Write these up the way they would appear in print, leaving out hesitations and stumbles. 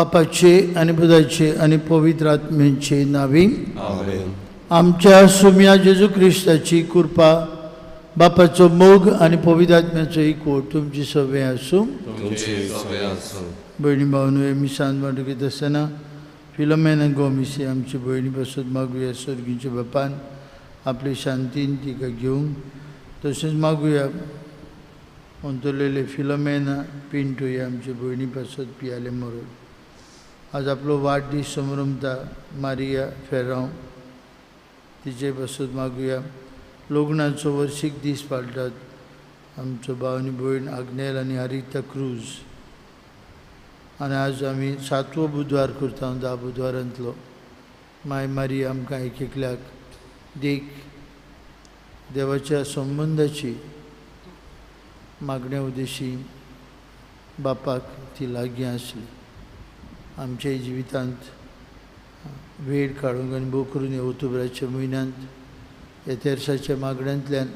बापाचे आनी पुताचे आनी पवित्र आत्म्याचे नांवी आमेन. आमच्या सुम्या जेजू क्रिस्ताची कृपा, बापाचो मोग आनी पवित्र आत्म्याचो एकवट तुमची सगळें आसूं. भयणी भावनो, मिसान वांटो आसतना फिलोमेना गोमीस आमची भयणी पासत मागुया सर्गीच्या बापान आपली शांतीन तिका घेवंक. तशेंच मागुया अंतरलेले फिलोमेना पिंटू हे आमचे भयणी पासत पियाले मरोल. आज आपलो वाडदीस समरमता मारिया फेरांव तिचे पासत मागुया. लग्नाचो वर्शीक दीस पाळटात आमचो भाव आनी भयण आग्नेल आनी हरिता क्रूज. आनी आज आमी सातवो बुधवार करता, 10 बुधवारांतलो. माय मारिया आमकां एक एकल्याक देख देवाच्या संबंदाची मागण्या उद्देशी बापाक ती लागीं आसली. आमच्या जिवितांत वेळ काडूंक आनी भोव करून ह्या ऑक्टोबराच्या म्हयन्यांत ह्या तेरसाच्या मागण्यांतल्यान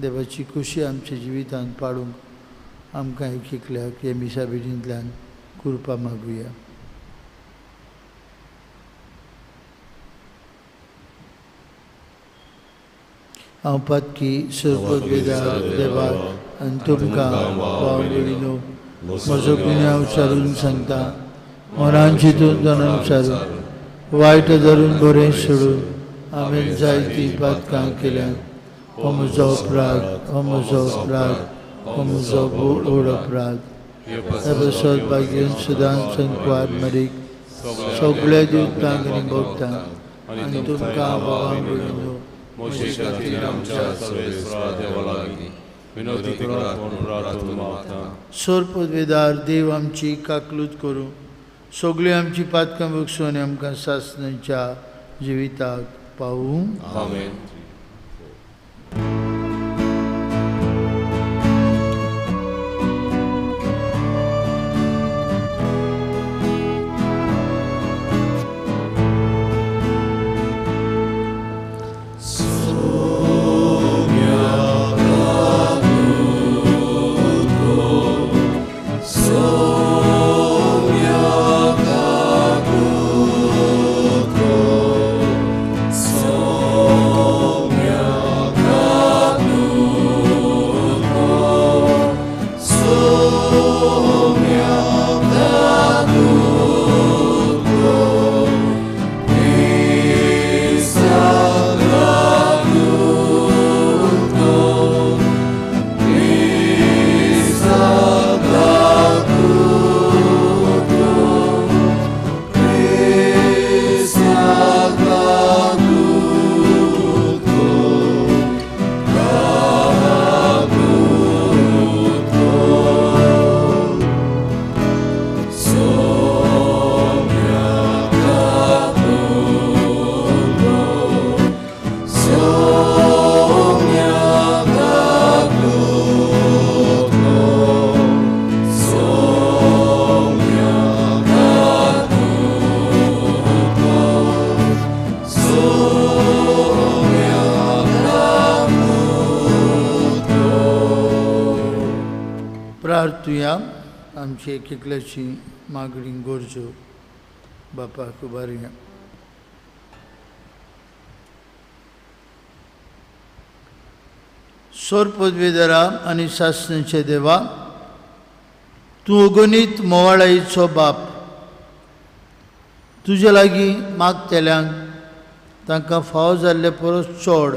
देवाची खुशी आमच्या जिवितांत पाडूंक आमकां एक एकल्याक ह्या मिसा भेटींतल्यान कृपा मागुया. हांव पातकी सर्ववेदार देवाक आनी तुमकां भाव भयणीनो म्हजो गुन्यांव विचारून सांगता. मनान चिंतून तनान विचारून वायट धरून बरें सोडून हांवें जायतीं पातकां केल्यात. हो म्हजो अपराध, हो म्हजो अपराध, हो म्हजो व्हड अपराध. हे पासत भाग्यन सदांच संकवार मरीक सगळ्या दिवतांक आनी भोगतांक आनी तुमकां भावां भयणीनो म्हजे खातीर आमच्या सर्वेस्परा देवा लागीं विनवती करात म्हूण प्रार्थना मागता. सर्ववेदार देव आमची काकलूत करूं, सगळीं आमची पातकां बगसून आनी आमकां सासणाच्या जिविताक पावूं. आमेन. प्रार्थुया. आमची एक एकल्याची मागणी गरजो बापाक उबारुया. सोरपदवेदरा आनी सासणाचे देवा, तूं अगणीत मोवाळायेचो बाप. तुजे लागीं मागतल्यांक तांकां फावो जाल्ले परस चड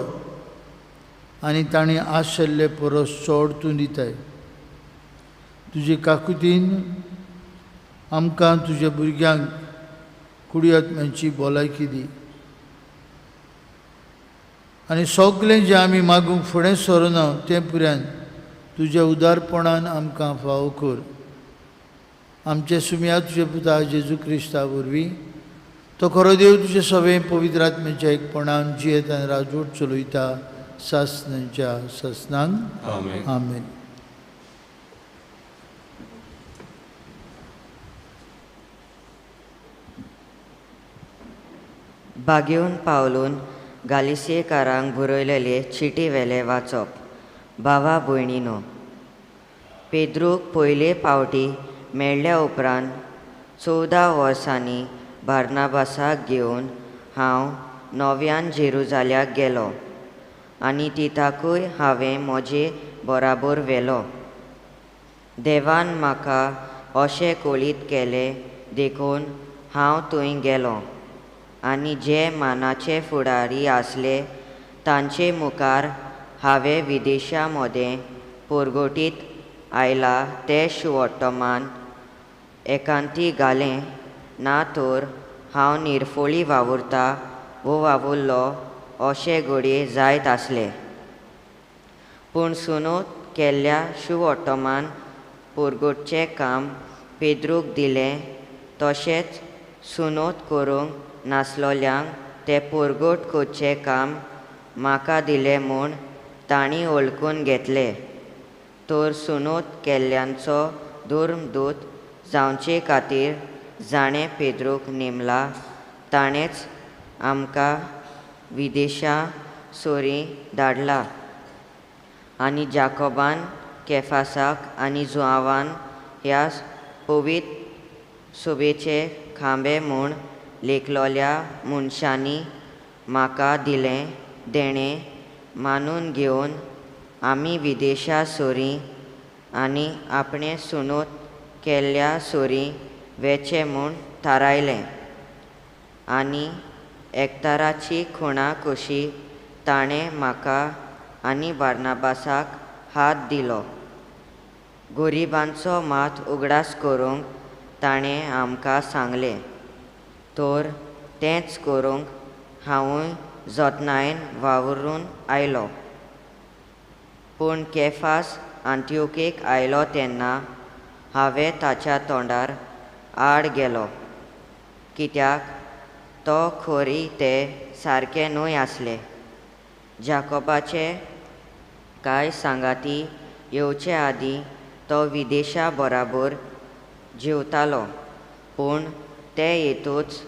आनी तांणी आशिल्ले परस चड तूं दिताय. तुजे काकुतीन आमकां तुज्या भुरग्यांक कुडी आत्म्यांची भलायकी दी आनी सगळें जें आमी मागूंक फुडें सरना तें पुऱ्यान तुज्या उदारपणान आमकां फावो कर. आमचे सुम्या तुजे पुता जेजू क्रिस्ता वरवीं तो खरो देव तुजे सगळें पवित्र आत्म्याच्या एकपणान जियेत आनी राजवट चलयता सासणाच्या सासणांक. आमेन. बागेवन पावलून गालिसियेकारांक बरयलेले चिटी वेले वाचप. भावा भयणीनो, पेद्रूक पयले पावटी मेळ्ळ्या उपरांत 14 वर्सांनी बार्नाबासाक घेवन हांव नव्यान जेरुजाल्याक गेलो आनी तिताकूय हांवें म्हजे बराबर व्हेलो. देवान म्हाका अशें कळीत केलें देखून हांव थंय गेलो आनी जे मानाचे फुडारी आसले तांचे मुखार हांवें विदेशा मदें परगटीत आयला तें शुवर्तमान एकांती घालें ना तर हांव निर्फोळी वावुरता वो वावुरलो अशें घडये जायत आसलें. पूण सुनोत केल्ल्या शुवर्तमान परगटचें काम पेद्रूक दिलें तशेंच सुनोत करूंक नासलोल्यांक तें परगट करचें काम म्हाका दिलें म्हूण तांणी वळखून घेतलें. तर सुनोत केल्ल्यांचो धर्मदूत जावचे खातीर जाणें पेद्रूक नेमला ताणेंच आमकां विदेशा सरीं धाडला. आनी जाकोबान केफासाक आनी जुआवान ह्या पवित्र सभेचे खांबे म्हूण लेखलोल्या मनशांनी म्हाका दिलें देणें मानून घेवन आमी विदेशा सरीं आनी आपणें सुनोत केल्ल्या सरीं वेचें म्हूण थारायलें. आनी एकताराची खुणा कशी ताणें म्हाका आनी बार्नाबासाक हात दिलो. गरिबांचो मात उगडास करूंक ताणें आमकां सांगलें, तर तेंच करूंक हांवूय जतनायेन वावरून आयलो. पूण केफास आंतिओकेक आयलो तेन्ना हांवें ताच्या तोंडार आड गेलो, कित्याक तो खरी ते सारकें न्हय आसलें. जाकोबाचे कांय सांगाती येवचे आदीं तो विदेशा बराबर जेवतालो, पूण ते येतूच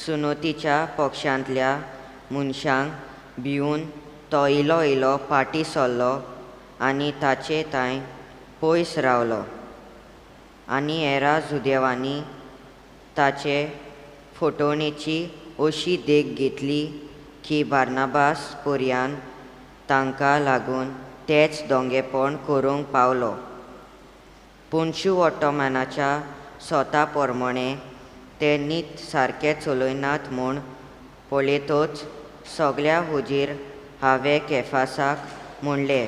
सुनोतीच्या पक्षांतल्या मनशांक भिवन तो इलो इलो फाटीं सरलो आनी ताचे तांय पयस रावलो. आनी हेरा जुदेवांनी ताचे फटवणेची अशी देख घेतली की बार्नाबास पर्यान तांकां लागून तेच दोंगेपण करूंक पावलो. पूण शुवर्तमानाच्या स्वता प्रमाणें ते नीत सारकें चलयनात म्हूण पळयतच सगळ्या हुजीर हांवें केफासाक म्हणलें,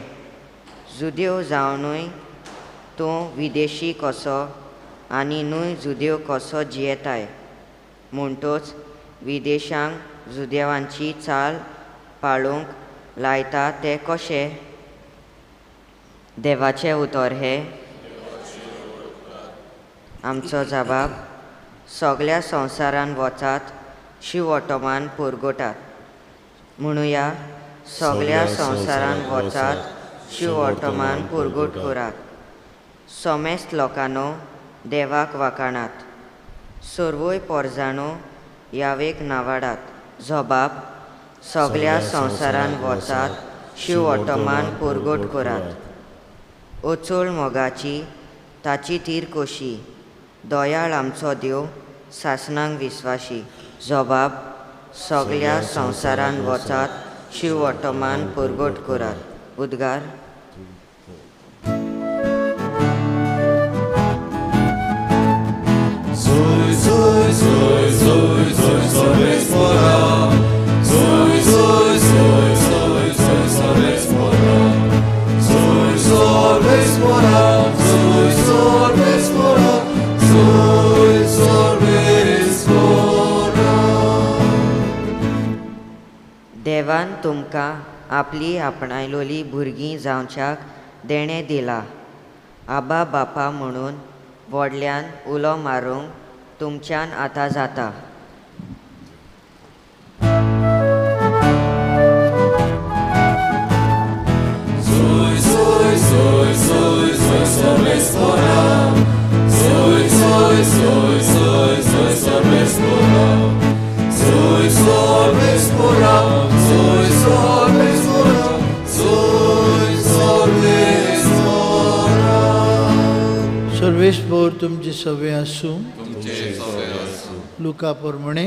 जुदेव जावनूय तूं विदेशी कसो आनी न्हय जुदेव कसो जियेताय, म्हणटच विदेशांक जुदेवांची चाल पाळूंक लायता तें कशें? देवाचें उतर हें आमचो जबाब. सगळ्या संवसारान वचात, शिवोटमान पुरगोटात. म्हणुया, सगळ्या संवसारान वचात, शिवोटमान पुरगोट करात. समेस्त लोकांनो देवाक वाखाणात, सर्वय पोरजाणो यावेक नावाडात. जबाब, सगळ्या संवसारान वचात, शिवोटमान पुरगोट करात. अचोल मोगाची ताची तीर कशी, दयाळ आमचो देव सासणांक विस्वाशी. जबाब, सगळ्या संवसारान वचात, शिवोटमान पुरगोट करात. उद्गार. Zoy, zoy, zoy, zoy, zoy, sorbespora. Zoy, zoy, zoy, zoy, zoy, sorbespora. Zoy, sorbespora, zoy, sorbespora, zoy, sorbespora. देवान तुमकां आपली आपणायलोली भुरगीं जावच्याक देणें दिलां. आबा बापा म्हणून व्हडल्यान उलो मारूंक तुमच्यान आतां जाता. Zoy, zoy, zoy, zoy, zoy, sorbespora. Zoy, zoy, zoy, zoy, zoy, sorbespora. Zoy, sorbespora, zoy, sorbespora, zoy, sorbespora. सर्वेस्पोर तुमचे सवे आसूं. तुमचे सवे लुका प्रमाणे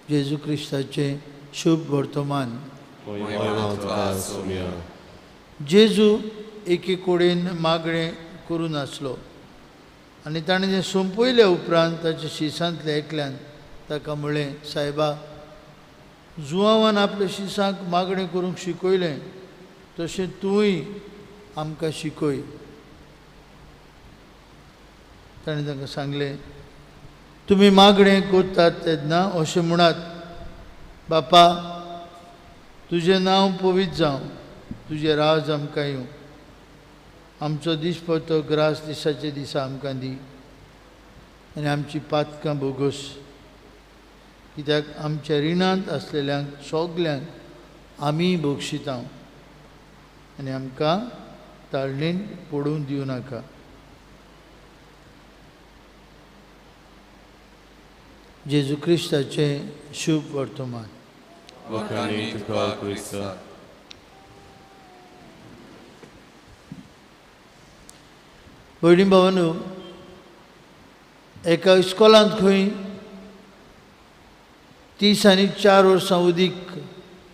जेजू क्रिस्ताचें शुभ वर्तमान। जेजू एके कडेन मागणें करून आसलो आनी ताणें जें सोंपयल्या उपरांत ताच्या शिसांतल्या एकल्यान ताका म्हळें, सायबा, जुवांवान आपल्या शिसांक मागणें करूंक शिकयलें तशें तूंय आमकां शिकय। ताणें तांकां सांगलें, तुमी मागणें करतात तेन्ना अशें म्हणात, बापा, तुजें नांव पवित्र जावं, तुजें राज आमकां येवं, आमचो दिसपट्टो ग्रास दिसाचे दिसा आमकां दी आनी आमची पातकां भोगोस, कित्याक आमच्या रिणांत आसलेल्यांक सगल्यांक आमी भोगशिता आनी आमकां ताळणेन पडून दिवं नाका। जेजू क्रिस्ताचें शुभ वर्तमान। भयणी भावांनो, एका इस्कॉलांत खंय 30 आनी 4 वर्सां उदीक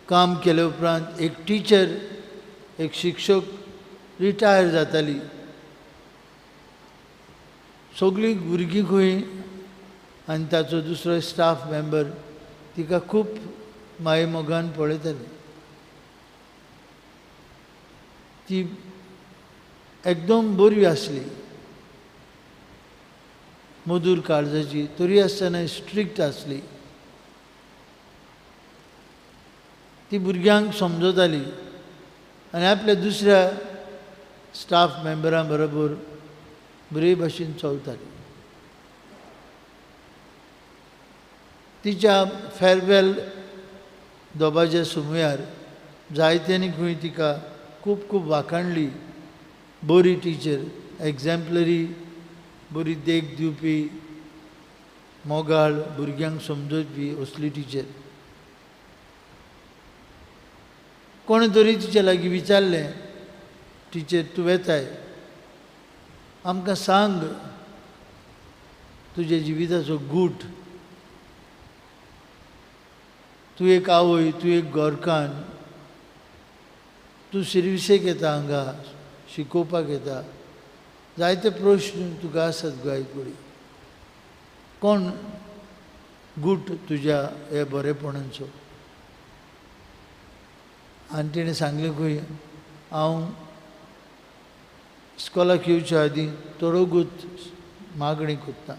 काम केले उपरांत एक टिचर, एक शिक्षक रिटायर जाताली। सगळीं भुरगीं खंय आनी ताचो दुसरो स्टाफ मेंबर तिका खूब मायेमोगान पळयताले। ती एकदम बरी आसली, मधूर काळजाची, तरी आसतना स्ट्रिक्ट आसली। ती भुरग्यांक समजताली आनी आपल्या दुसऱ्या स्टाफ मेंबरां बरोबर बरे भाशेन चलताली। तिच्या फेरवेल दबाज्या सुमयार जायत्यांनी खंय तिका खूब खूब वाखाणली। बरी टिचर, एग्जाम्पलरी, बरी देख दिवपी, मोगाळ, भुरग्यांक समजोवपी असली टिचर। कोणें तरी तिच्या लागीं विचारलें, टिचर तूं वेताय, आमकां सांग तुज्या जिविताचो गूट, तूं एक आवय, तूं एक गोरकान, तूं सिर्विसेक येता, हांगा शिकोवपाक येता, जायते प्रश्न तुका आसात गोंय कडेन, कोण गूट तुज्या हे बरेपणाचो? आनी तेणें सांगलें खंय, हांव इस्कॉलाक येवच्या आदीं थोडो गूत मागणी करता,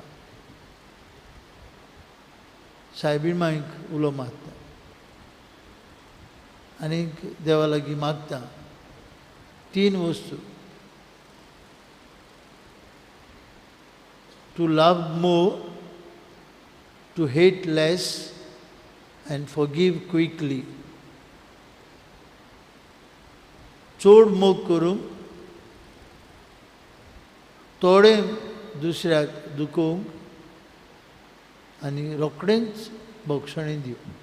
सायबीण माईक उलो मारता आनी देवा लागीं मागता 3 वस्तू, to love more, to hate less and forgive quickly. चड मोग करूंक, थोडें दुसऱ्याक दुखोवंक आनी रोखडेंच भोगसणें दिवंक।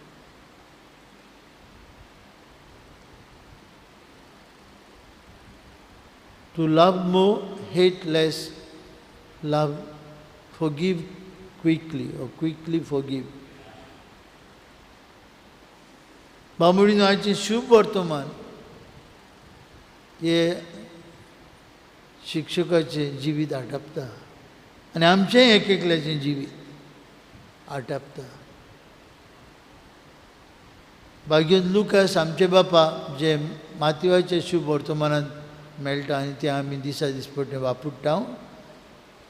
To love more, hate less, love, forgive quickly or quickly forgive. Bambolim आयचें शुभ वर्तमान हे शिक्षकाचें जिवीत आटापता आनी आमचेंय एक एकल्याचें जिवीत आटापता। भाग्यवंत लुकास आमचे बापा जे मातयेच्या शुभ वर्तमानांत मेळटा आनी तें आमी दिसा दिसपट्टें वापरता,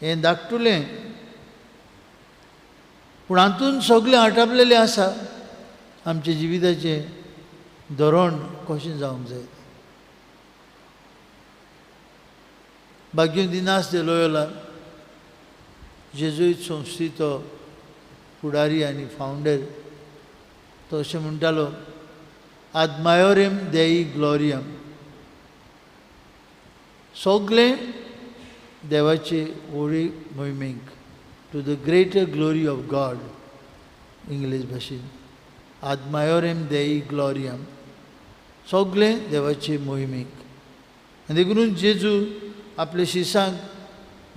हें धाकटुलें पूण हातूंत सगळें आटापलेलें आसा। आमच्या जिविताचें धोरण कशें जावंक जाय। भाग्यवंत इनास दे लोयोला जेजुईत संस्थेचो फुडारी आनी फावंडर, तो अशें म्हणटालो, आद मायोरेम देई ग्लोरियम, सगळें देवाचे ओळी मोहिमेक, to the greater glory of God, English भाशेन आद मायोरेम देई ग्लोरियम, सगळें देवाचे मोहिमेक। आनी देखून जेजू आपल्या शिसांक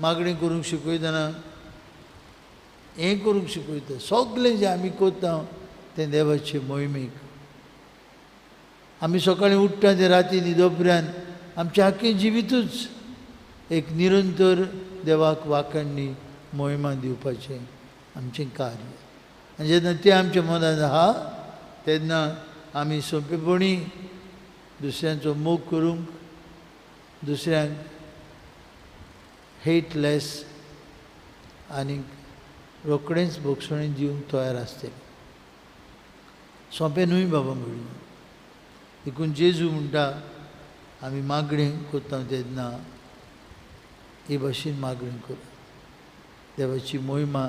मागणी करूंक शिकयतना हें करूंक शिकयता. सगळें जें आमी करता तें देवाचे मोहिमेक. आमी सकाळीं उठ्ठा ते राती न्हिदो उपरांत आमचें आख्खें जिवितूच एक निरंतर देवाक वाखाणणी मोहिमा दिवपाचें आमचें कार्य. आनी जेन्ना तें आमच्या मनांत आहा तेन्ना आमी सोंपेपणी दुसऱ्यांचो मोग करूंक, दुसऱ्यांक हेटलेस आनी रोखडेंच भोगसणें दिवंक तयार आसतलें. सोंपें न्हय बाबा म्हणून. देखून जेजू म्हणटा आमी मागणें करता तेन्ना हे भाशेन मागणें करूं, देवाची मोहिमा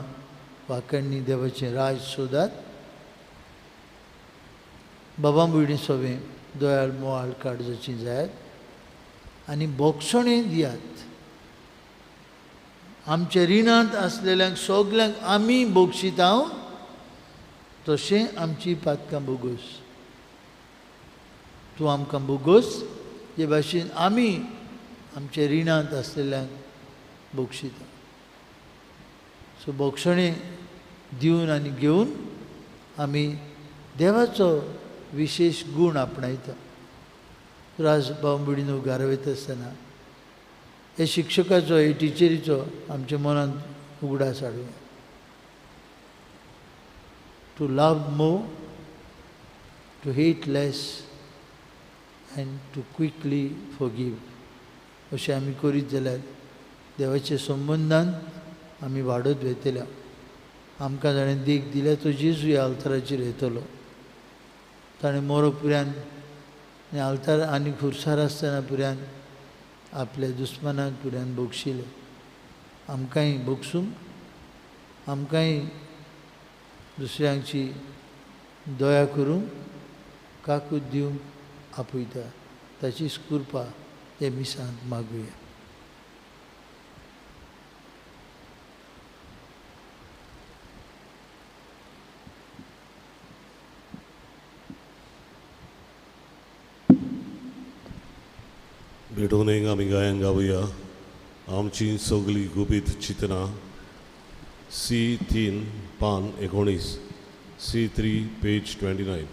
वाखाणणी, देवाचें राज सोदात. बाबा भयणी सगळें दयाळ मोवाळ काळजाची जायात आनी भोगसणें दियात. आमच्या रिणांत आसलेल्यांक सगल्यांक आमी बोगशिता तशें आमची पातकां बोगोस, तूं आमकां बोगोस जे भाशेन आमी आमच्या रिणांत आसलेल्यांक बोगशिता. सो बोगसणें दिवन आनी घेवन आमी देवाचो विशेश गूण आपणायता. राज बाबा गारवयता आसतना हे शिक्षकाचो, हे टिचरीचो आमच्या मनांत उगडास हाडुया. To love more, to hate less and to quickly forgive. अशें आमी करीत जाल्यार देवाच्या संबंदान आमी वाडत वयतले. आमकां जाणें देख दिल्या तो जेजू ह्या आल्ताराचेर येतलो. ताणें मोरो पुऱ्यान आनी आल्तार आनी खुर्सार आसतना पुऱ्यान आपल्या दुस्मानाक पुऱ्यान भोगशिलें. आमकांय भोगसूंक, आमकांय दुसऱ्यांची दया करूंक, काकूत दिवंक आपयता. ताचीच कृपा हे मिसांत मागुया. भेटून आमी गायन गावया आमची सगळी गुपीत चिंतना. सी 3 पान 19, C3 page 29.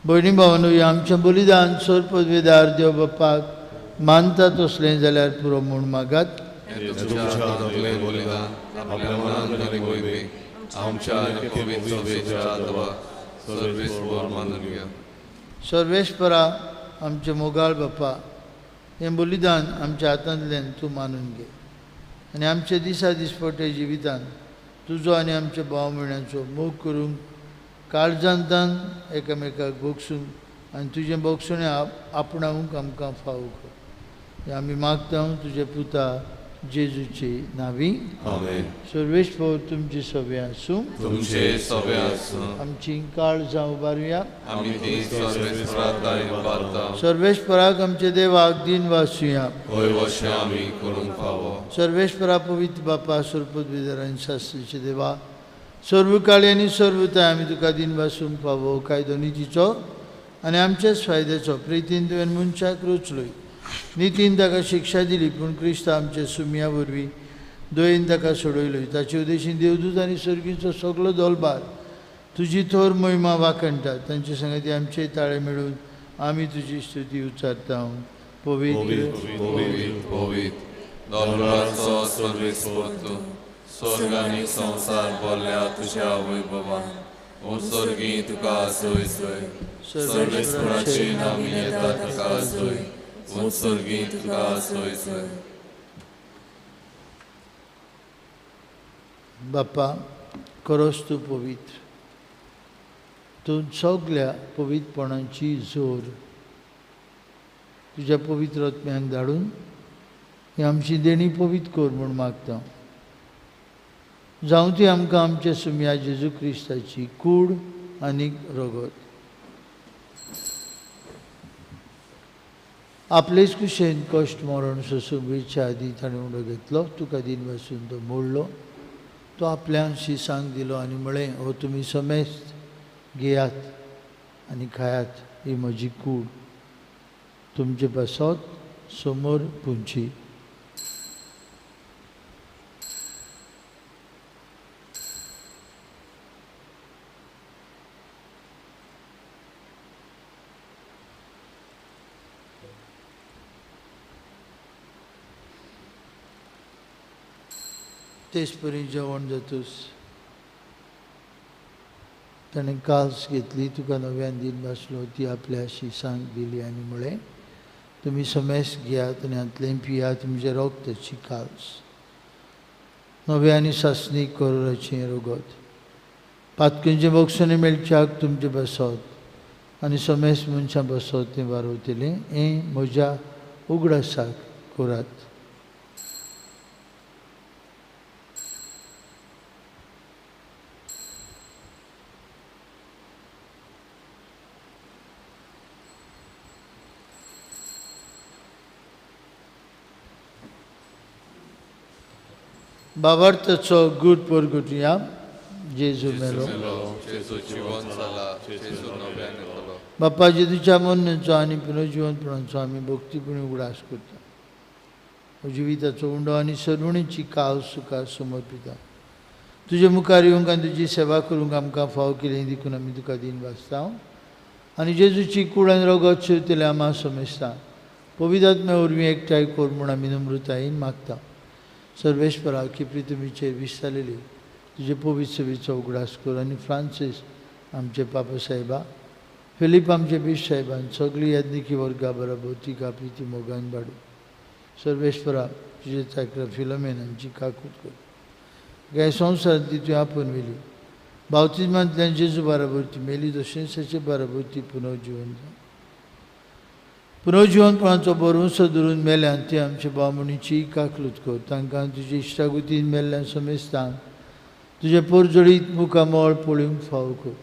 भयणी भावानू, आमचें बलिदान सोरपदवेदार देव बापाक मानता तसलें जाल्यार पुरो म्हूण मागात. सर्वेस्परा आमचे मोगाळ बापा, हें बलिदान आमच्या हातांतल्यान तूं मानून घे आनी आमच्या दिसा दिसपट्टे जिवितान तुजो आनी आमच्या भाव भयणांचो मोग करूंक काळजांतान एकामेकाक भोगसूंक आनी तुजें भोगसणें आपणावंक आमकां फावो कर. आमी मागता तुजे पुता जेजूचे नांवी. सर्वेस्पर तुमचे सगळे आसूं. आमची काळजां उबारुया. सर्वेस्पराक आमचे देवाक दिन वासुया. सर्वेस्परा पवित्र बापा, सरपदवेदार आनी शास्त्रीचे देवा, सर्व काळी आनी सर्वताय आमी तुका दिन वासूंक फावो कायदो नितीचो आनी आमच्याच फायद्याचो प्रितीन तुवें मनशाक रचलोय. नितीन ताका शिक्षा दिली, पूण क्रिस्त आमच्या सुमया वरवीं दयेन ताका सोडयलो. ताचे उद्देशीन देवदूत आनी सर्गीचो सगलो दोलबार तुजी थोर महिमा वाखणटा. तांचे संगती आमचे ताळे मेळून आमी तुजी स्तुती उच्चारता. पवित्र पवित्र दोलबाराचो सर्वेस्पर तूं, स्वर्ग आनी संवसार भरल्या तुज्या वैभवान. ओ स्वर्गी तुका जय जय, सर्वेस्पराचे नामी येता तुका जय. ओ स्वर्गी तुका जय जय. बापा करोस तूं पवित्र, तूं सगल्या पवित्रपणाची जोर तुज्या पवित्र आत्म्यांक धाडून ही आमची देणी पवित्र कर म्हूण मागता. जावं ती आमकां आमच्या सुमया जेजू क्रिस्ताची कूड आनी रगत. आपलेच कुशेन कश्ट मरण सोसूंक वेच्या आदीं ताणें उडो घेतलो, तुका दिन वासून तो मोडलो, तो आपल्या शिसांक दिलो आनी म्हळें, हो तुमी समेस्त घेयात आनी खायात, ही म्हजी कूड तुमचे पासत समोर पुंची. तेच परी जेवण जातूच ताणें कास घेतली, तुका नव्यान दिन भासलो, ती आपल्या शिसांक दिली आनी म्हळें, तुमी समेस घेयात आनी हातलें पियात, तुमचें रगताची कास नव्या आनी सासणीक करोराचें रगत. पातकेंचें बक्षणें मेळच्याक तुमचें बसत आनी समेस मनशां बसत तें वारवतलें, हें म्हज्या उगडासाक करात. बाबार्थाचो गूट परगुटया. जेजू मेलो, बाप्पा जेजूच्या मरणाचो आनी पुनर्जिवनपणाचो आमी भक्तीपणी उगडास करता. जिविताचो उंडो आनी सर्वणीची काव सुखा समर्पिता. तुजे मुखार येवंक आनी तुजी सेवा करूंक आमकां फाव केली देखून आमी तुका दिन वाचता आनी जेजूची कूड आनी रगत शिवतले आमा समेस्ता पवित्र आत्म्या वरवीं एकठांय कर म्हूण आमी नम्रतायेन मागता. सर्वेस्परा की प्रितमीचेर विस्तारलेली तुजे पवित्र सेवेचो उगडास कर आनी फ्रांसीस आमचे पापा साहेबा, फिलीप आमचे बीश साहेबान सगळी याज्ञिकी वर्गा बराबर तिका प्रिती मोगान बाडू. सर्वेस्परा तुजे चाकरा फिलोमेनांची काकूत कर. काय संवसारांतली तुवें आपोवन व्हेली, बावतिज्मांतल्यान जेजू बराबर ती मेली, तशेंच ताचे बराबर ती पुनर्जिवन जावं. पुनर्जिवनपणाचो भरवंसो धरून मेल्यान ती आमच्या बामणीची काकलूत कर. तांकां तुजे इश्टागुतीन मेल्ल्यान समेस्तांक तुजें पोरजोळीत मुखामळ पळोवंक फावो कर.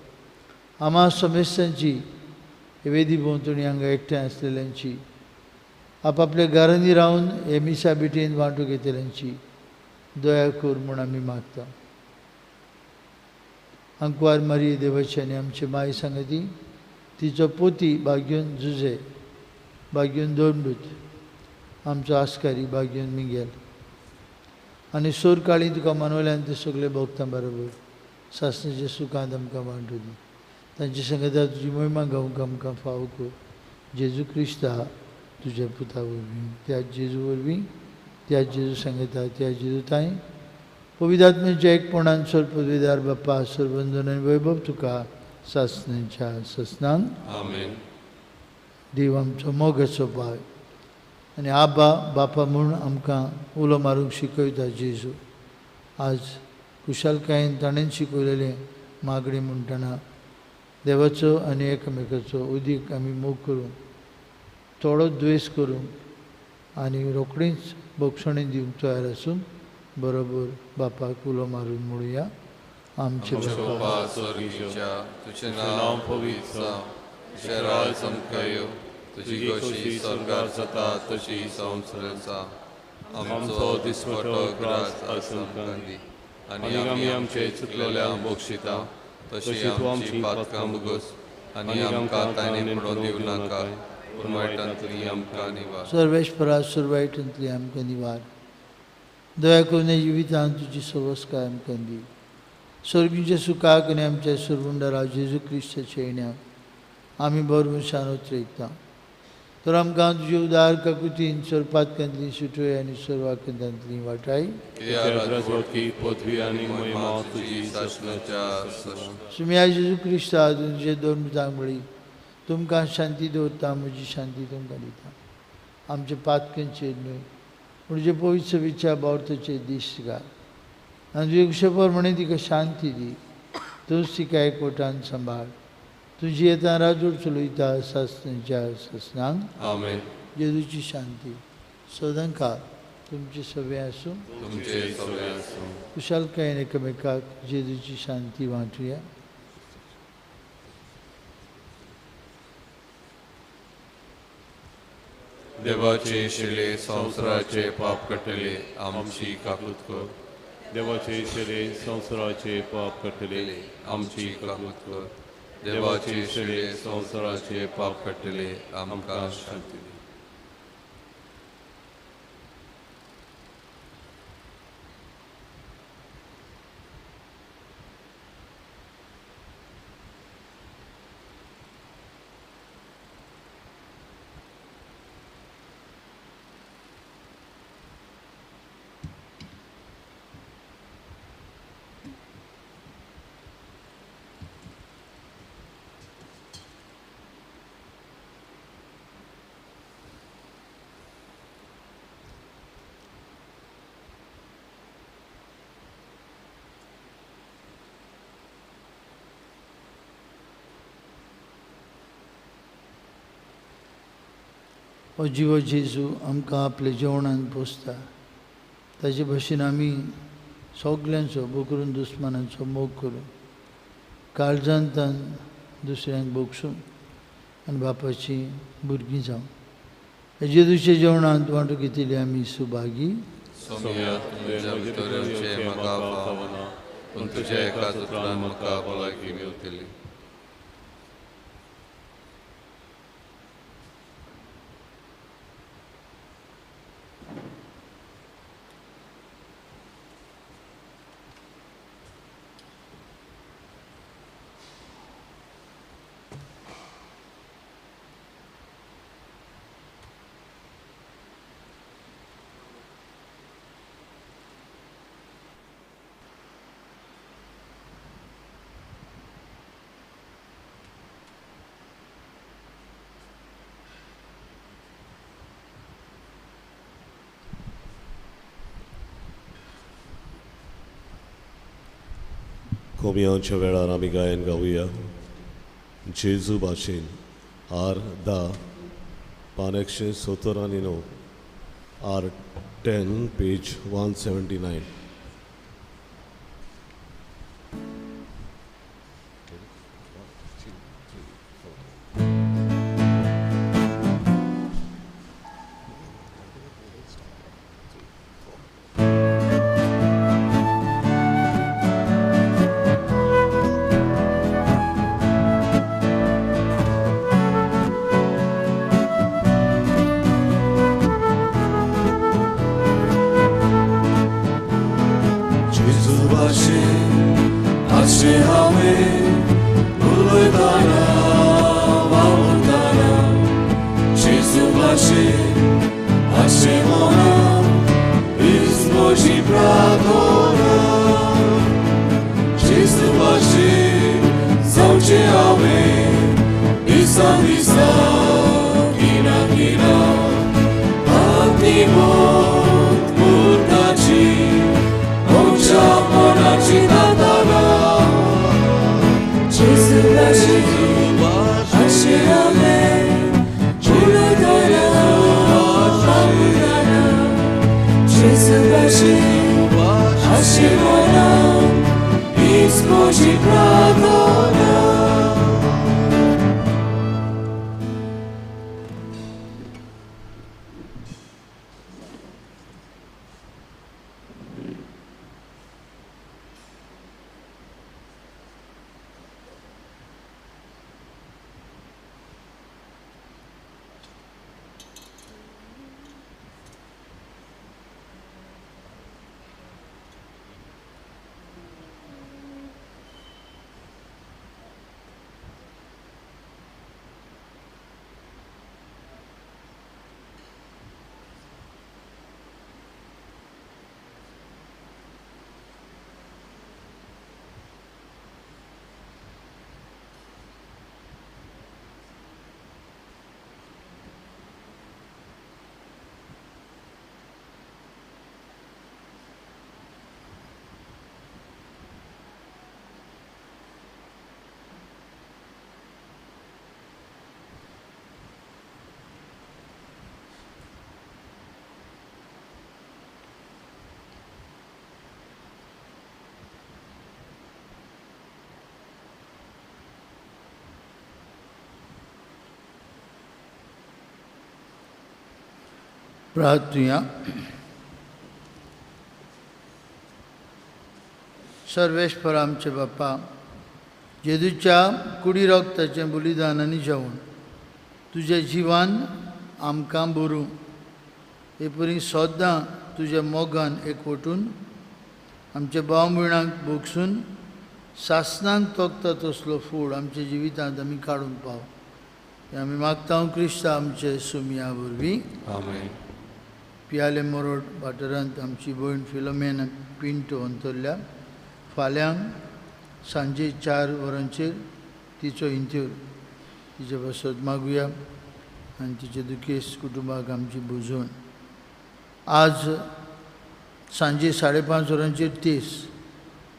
आमा समेस्तांची वेदी भोंवतणी हांगा एकठांय आसलेल्यांची, आपापल्या घरांनी रावन हे मिसा बिटेन वांटो घेतल्यांची दया कर म्हूण आमी मागता. आंकवार मारी देवाची आनी आमची माय सांगती तिचो पोती भाग्योन जुजे, भाग्योन दोंडूत, आमचो आस्कारी भाग्योन मिगेल आनी सोर काळी तुका मानवल्यान ते सगळे भोगता बरोबर सासणेच्या सुखांत आमकां वांटू दी. तांची संगता तुजी महिमा गावंक आमकां फावो कर. जेजू क्रिस्ता तुज्या पुता वरवीं, त्या जेजू वरवीं, त्या जेजू सांगता, त्या जेजू ताई पवित्र आत्म्याच्या एकपणान सर पदवीदार बाप्पा सरबंधन आनी वैभव तुका सासणेच्या ससनान. आमेन. देव आमचो मोगाचो पाय आनी आबा बापा म्हूण आमकां उलो मारूंक शिकयता जेजू. आज खुशालकायेन ताणें शिकयलेलें मागणें म्हणटना देवाचो आनी एकामेकाचो उदीक आमी मोग करूंक, थोडो द्वेश करूंक आनी रोखडीच बक्षणें दिवंक तयार आसूंक बरोबर बापाक उलो मारून म्हणुया. आमचे बापा स्वर्गीच्या, तुजें नांव पवित्र जावं, तुजें राज आमकां येवं, तुजी खोशी स्वर्गार जाता तशी संवसारार जावं. आमचो दिसवटो ग्रास आज आमकां दी आनी आमी आमचे चुकलेल्यांक बक्षिता तशी आमची पातकां भोगस आनी आमकां ताणें पडोवन दिवं नाका, पूण वायटांतली आमकां निवार. सर्वेस्परा सुरवायटांतली आमकां निवार. दया करून जिवितांत तुजी सवस्काय आमकां दी. स्वर्गीच्या सुखाक आनी आमच्या सुरवुंडरा जेजू क्रिस्ताच्या येण्याक आमी भरवंशान उतरयता. तर आमकां तुजे उदार काकुतीन सर्पातकांतली सुटोय आनी सर्वाकांतांतली वाटाय. सुम्या जेजू क्रिस्ता तुमचे दोन तांबळी तुमकां शांती दवरता, म्हजी शांती तुमकां दिता. आमचे पातकांचेर न्हय पूण तुजे पवित्र सभेच्या बावर्थाचेर दिश्ट घाल आनी तुजे कुशे प्रमाणे तिका शांती दी. तूंच तिका एकवटान सांबाळ. तुजी येता राजूर चलयता सासणाच्या सासणांक. आमेन. जेजूची शांती सदांकाळ तुमचे सगळे आसूं. तुमचे सगळे आसूं. कुशालकायेन एकामेकाक जेजूची शांती वांटुया. देवाचे शिले संवसाराचे पाप कटले आमची काकूत कर. देवाचे शिले संवसाराचे पाप कटले आमची काकूत कर. देवाचे शिले संवसाराचे पाप कटले आमकां शांती दी. हो जिवो जेजू आमकां आपल्या जेवणान पोसता. ताजे भशेन आमी सगल्यांचो बोकरून दुस्मानांचो मोग करून काळजांतान दुसऱ्यांक भोगसून आनी बापाची भुरगीं जावं. जेजूच्या जेवणांत वांटो घेतिल्ली आमी सुभागी. कोमियांच्या वेळार आमी गायन गावया जेजू भाशेन आर 10 पान 179 आर 10 पेज 179. प्रार्थुया. सर्वेश्वर आमचे बाप्पा, जेजूच्या कुडी रक्ताचें बलिदान आनी जेवण तुज्या जिवान आमकां बरूं, हे परी सदां तुज्या मोगान एकवटून आमच्या भाव भयणांक भोगसून सासनाक तोखता तसलो फूड आमच्या जिवितांत आमी काडूंक पाव, हें आमी मागता क्रिस्ता आमचे सुमया वरवीं. आमेन. पियाले मोरोड वाठारांत आमची भयण फिलोमेना पिंटो अंतरल्या. फाल्यां सांजे 4 वरांचेर तिचो इंत्योर, तिचे पासत मागुया आनी तिचे दुखेस्त कुटुंबाक आमची बुजवण. आज सांजे 5:30 वरांचेर 30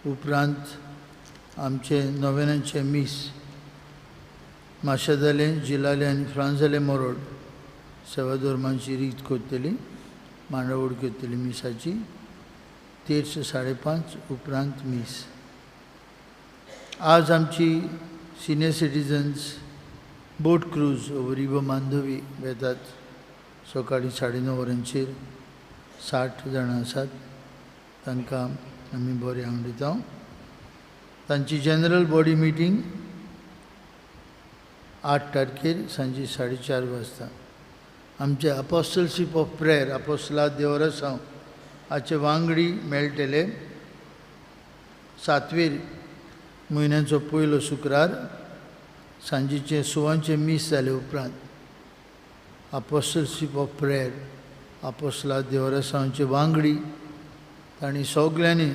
उपरांत आमचे नोवेनांचे मीस माशेदाले, जिलाले आनी फ्रांजाले मोरोड सेवाधर्मांची रीत करतली, मांडावळ करतली मिसाची. 3 5:30 उपरांत मीस. आज आमची senior citizens boat cruise over river Mandovi वेतात सकाळीं 9:30 वरांचेर. 60 जाणां आसात, तांकां आमी बरें हांव दिता. तांची जनरल बॉडी मिटींग 8 तारखेर सांजे 4:30 वाजता. आमचे अपोस्टलशीप ऑफ प्रेयर अपोस्टला देवरसांव हाचे वांगडी मेळटले 7वेर म्हयन्याचो पयलो शुक्रार सांजेचे 6 मीस जाले उपरांत अपोस्टलशीप ऑफ प्रेयर अपोस्टला देवरसांवचे वांगडी तांणी सगल्यांनी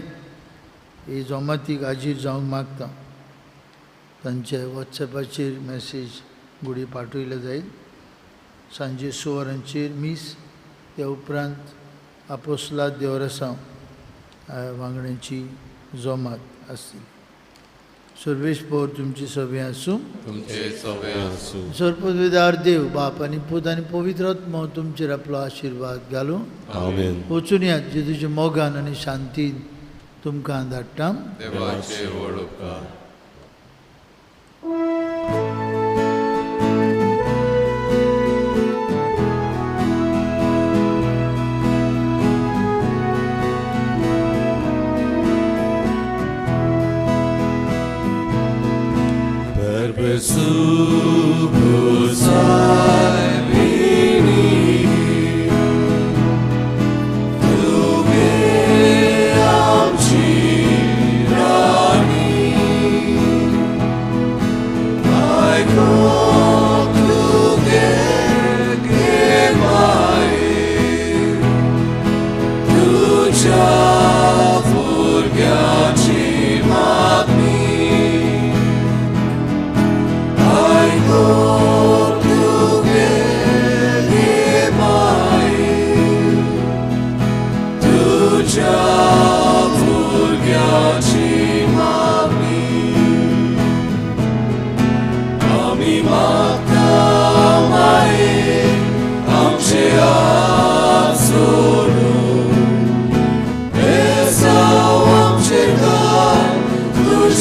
ही जमातीक हाजीर जावंक मागता. तांचे वॉट्सएपाचेर मॅसेज घुडी पाठयले जायत. सांजे 6 वरांचेर मीस, त्या उपरांत आपोसला देवरसांव वांगड्यांची जमात आसतली. सर्वेश पौर तुमची सभे आसूं. तुमचे सभे आसूं. सर्वपविदार देव बाप आनी पूत आनी पवित्र आत्मो तुमचेर आपलो आशिर्वाद घालूं. आमेन. वचून यात जेजूच्या मोगान आनी शांतीन तुमकां धाडटा. देवाचे व्हड उपकार.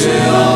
Yeah.